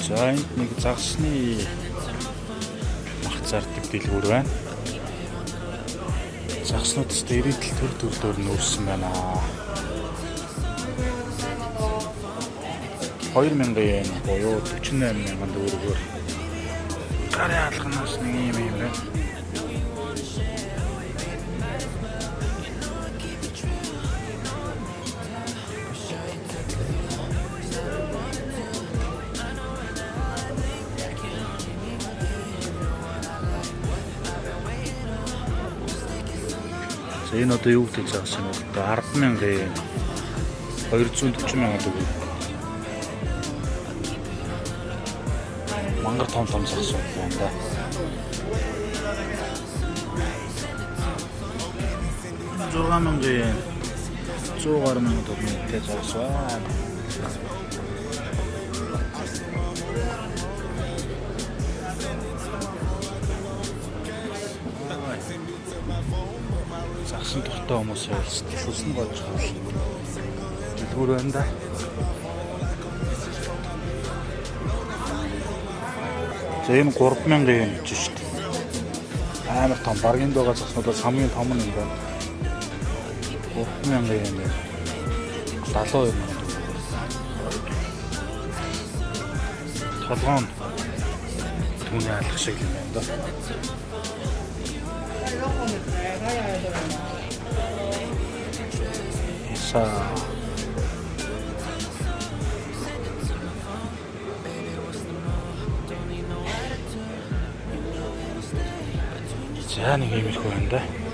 За, энд нэг загасны мах зардаг дэлгүүр байна. Загаснууд ч ирээдл төр төрлөөр нүүрсэн байна. 2000 йен буюу 48,000 төгрөгөөр гарын алганаас нэг юм юм байна. За, энэ одоо юу гэдэг загас юм бэ? 10,000 йен, 240,000 төгрөг. Мангар том том загас байна да. 6,000 йен, 100 гаруй мянган төгрөгийн загас байна. Загсан дуртай хүмүүс явуулсан. Шүлсэн болж байгаа. Дэлгүүр байна да. За, энэ 3000 йен гэж шүү дээ. Амар том, баргийн байгаа загснуудаас хамгийн том нь юм байна. 3000 йен. 72 мянган төгрөг. Толгоон түүний алах шиг юм байна да. Иса. За, нэг иймэрхүү байна да.